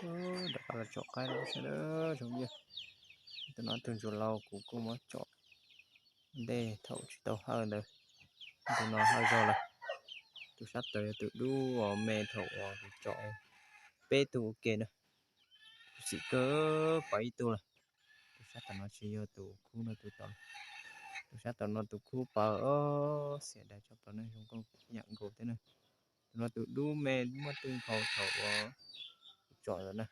Rov qab los tsom qaib lawm sawv daws tsoom phooj ywg. Tus no tus ntsuag laus kuv kuj muab tsom ntej thaum tsis tau hawj ntawd. Tus no hawj zog lawm. Tus sab tod yog tus dub uas me thaum uas kuv tsom peb tug ua ke na. Tus xim kawg pom ib tug lawm. Tus sab tom no tsis yog tus khub no tus tod. Tus sab tom no tus khub pawg, xiam dais tshaj plaws na, zoo nkauj yam nkaus thiab na. Tus no tus dub me muaj twg nkaus thaum uas kuv tsom lawm na.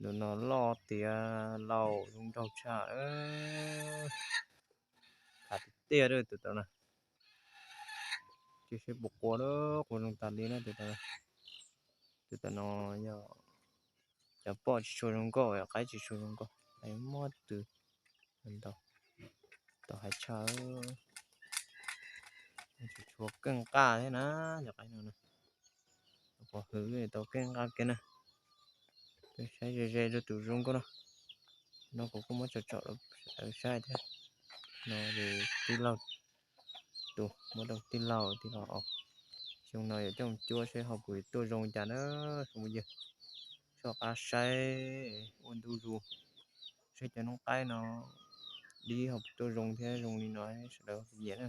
Tus no loj tiav laus zoo nraug tshaj. Khav tiag tiag tus tod na. Tsis seb puas qua, qua zoo tas li na tus tod. Tus tod no yog cov poj tsis tshua zoo nkauj, qaib tsis tshua zoo nkauj, qaib mob tw ntau, tau hais tshaj. Tsis tshua keej nqaj thiab na, cov qaib no na. Pom hwv tau keej nqaj kiag na. Peb saib ze ze rau tus zoo nkauj no. No kuv kuj muab tsom tsom rau sawv daws saib thiab. No tij laug tus, muab rau tij laug, tij laug os. Xyoo no yuav coj mus cuab seb ho puas tuaj zoo cas na tsoom phooj ywg. Soj qab saib ua ntu zus, saib cov noob qaib no dib ho puas tuaj zoo thiab zoo li no sawv daws nyiam na.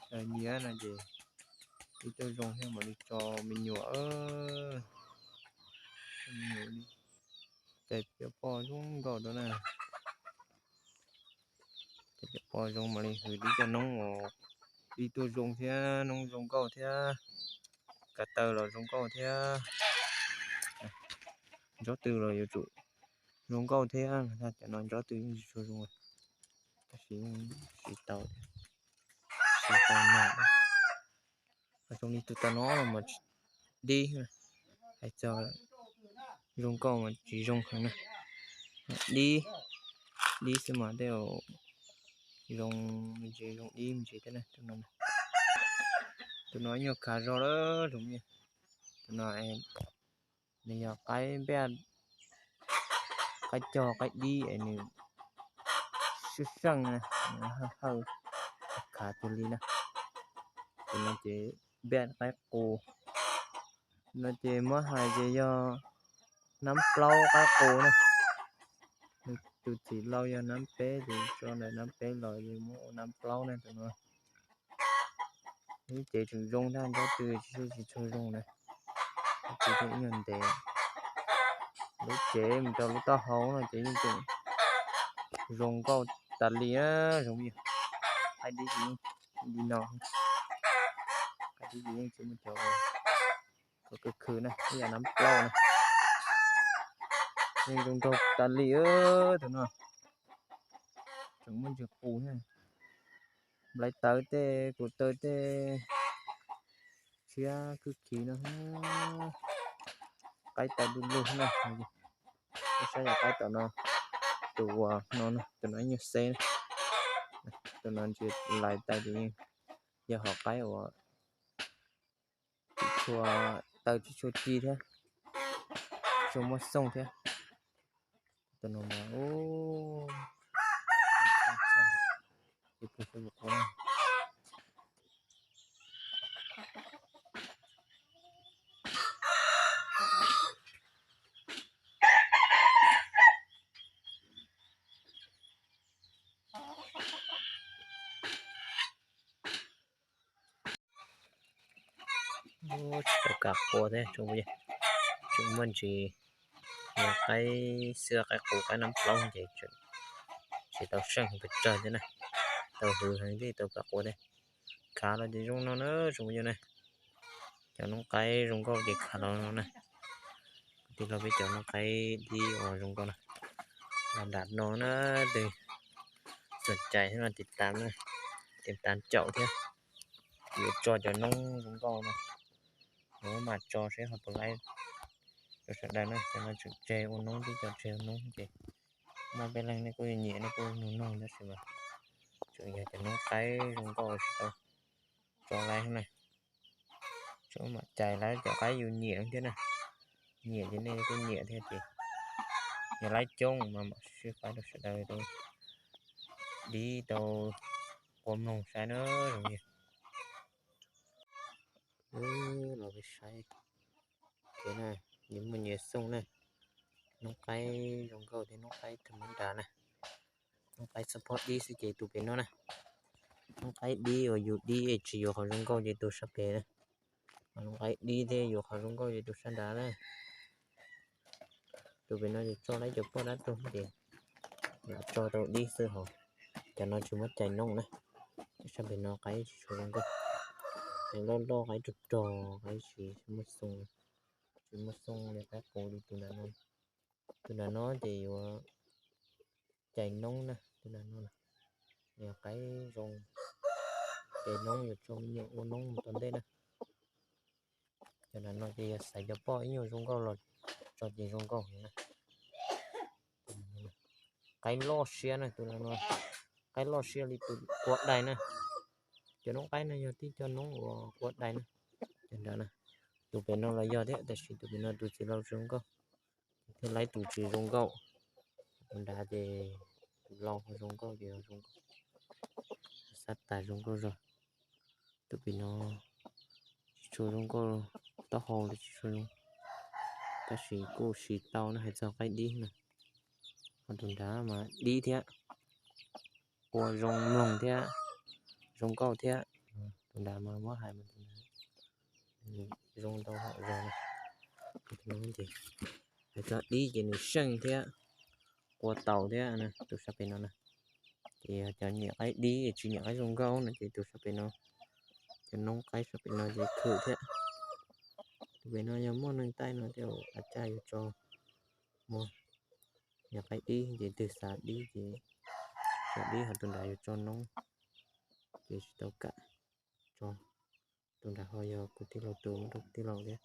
Sawv daws nyiam no ces dib tuaj zoo thiab mam li tso me nyuam. Me nyuam li, cais cov poj zoo nkauj rau na. Cais cov poj zoo mam li hwv dib coj noob uas dib tuaj zoo thiab noob zoo nkauj thiab. Kav taw los zoo nkauj thiab. Ntsob tw los yuav tsum zoo nkauj thiab, cov no ntsob tw yeej tsis tshua zoo. Tab sis yeej siv tau, siv tau noj. Zoo li tus tod no mas dib, hais txog zoo nkauj mas tsis zoo heev na. Dib, dib xwb mas tej zaum zoo me ntsis, zoo dib me ntsis thiab na. Tus no nyuag khav zog lawm tsoom phooj ywg. Tus no nws yog qaib npaj, qaib cog qaib dib es nws sib seej na, nws hawj hawj khav tiag li na. Tus no ces npaj qaib qus, no ces muab hais ces yog nab plaub qaib qus na. Tus txiv laus yog nab peb ces tso ntawm nab peb los ces muab ua nab plaub na tus no. Lub cev tseem zoo thiab, ntsob tw tsis tshua zoo na. Ntsob tw thiaj ib nyuag ntev. Lub cev mus rau lub taub hau no ces yeej tseem zoo nkauj tas li na, zoo li qaib dib li no. Qaib dib yeej tsis muaj cov khav khwv khwv na, ib yam nab plaub na. Yeej zoo nraug tas li tus no. Tseem muaj ntsis qus thiab. Nplai tawv tej, kuv taw tej, tshiab khwb khiv no. Qaib tawv du lug na. Saib yog qaib tom no, tus uas no, tus no ib nyuag xeb na. Tus no ntsia lais taw ces yeej yog hom qaib uas tsis tshua, taw tsis tshua ci thiab, tsis tshua muaj xooj thiab. Tus no mas, tsis tau kam qua thiab, tseem muaj ntsis qaib xwb, qaib qus qaib nab plaub ces tsis tau seej pes tsawg thiab na. Tau hwv heev thiab tau kam qua thiab. Khav los ces zoo no na tsoom phooj ywg na. Cov noob qaib zoo nkauj ces khav los no na. Kuv tij laug peb cov noob qaib dib uas zoo nkauj na. Los nram no na, tus xom cai thiab no tiv tas na, tiv tas caum thiab. Yuav tso cov noob zoo nkauj no, yuav mam tso seb ho puas laib rau sawv daws na. Cov no tseem tseg ua noob, tib co tseg ua noob ces muaj peb leeg nej kuj nyiam nej kuj nug noog, tab sis mas tseem yog cov noob qaib zoo nkauj tsis tau tso laib na. Tseem mam cais laib cov qaib yus nyiam thiab na. Nyiam ces nej kuj nyiam thiab ces yog laib coob mas mam sib faib rau sawv daws tau dib tau qua mloog saib na zoo li. Los peb saib, nyias muaj nyias xooj na. Noob qaib zoo nkauj thiab noob qaib tag muab nrad na. Noob qaib xab phob dib xwb ces tus pem no na. Noob qaib dib uas yus dib es tsis yuav qhov zoo nkauj ces tus sab pem na. Noob qaib dib thiab yuav qhov zoo nkauj ces tus sab nrad na. Tus pem no ces tso lawm cov poj dab tuag ces lam tso tau dib xwb hos. Cov no tsis muaj cais noob na. Sab pem no qaib tsis tshua zoo nkauj. Qaib loj loj, qaib rog rog, qaib tsis muaj xoo, tsis muaj xoo li qaib qus li tus nram no. Tus nram no ces yuav cais noob na, tus nram no yog qaib zoo, cais noob yuav tso me nyuam ua noob mus tom ntej na. Cov nram no ces yog xaiv cov poj ib nyuag zoo nkauj los tso ces zoo nkauj heev na. Qaib loj siab na, tus nram no qaib loj siab li tus qua dais na. Cov noob qaib no yog tib co noob uas qua dais na. Cov nrad na, tus pem no los yog thiab tab sis tus pem no tus txiv laus zoo nkauj thiab, laib tus tsis zoo nkauj. Tus nrad ces tus laus ho zoo nkauj ces zoo nkauj, xab tas zoo nkauj zog. Tus pem no tsis tshua zoo nkauj, taub hau los tsis tshua zoo, tab sis kuj siv tau no hais txog qaib dib na. Ho tus nrad mas dib thiab, qua zoo mloog thiab, zoo nkauj thiab. Tus nrad mas muab hais mas tus nrad zoo tau hom zog na. Hais txog dib ces nws seej thiab, qua taus thiab na, tus sab pem no na. Ces yog cov nyiam qaib dib tsis nyiam qaib zoo nkauj no ces tus sab pem no, cov noob qaib sab pem no ces khwm thiab. Tus pem no yog muaj neeg taij no thiaj ua cas yuav tso muag. Yog qaib dib ces twg xav dib ces tso dib, ho tus nrad yuav tso noob ces tsis tau kam tso. Tus nrad ho yog kuv tij laug tus, muab rau kuv tij laug thiab.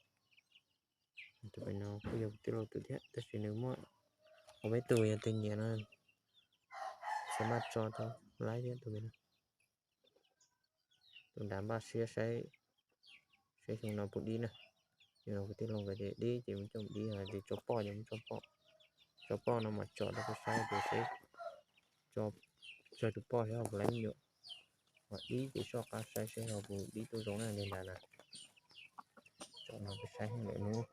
Tus pem no kuj yog kuv tij laug tus thiab tab sis nws muaj ob peb tus, yog tus nyiam no xav maj tso tau laib thiab tus pem no. Tus nrad npaj siab saib, saib xyoo no puas dib na. Xyoo no kuv tij laug nkawd tias dib ces muab coj mus dib, hais tias tso poj ces muab tso poj. Tso poj no mas tso rau peb saib tias seb, tso tus poj seb ho puas laib me nyuam. Ho dib ces soj qab saib seb ho puas dib tuaj zoo na li nrad na. Tso no peb saib lawm hnub,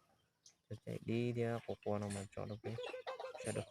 tso caij dib thiab qua qua no mas tso rau peb saib rau.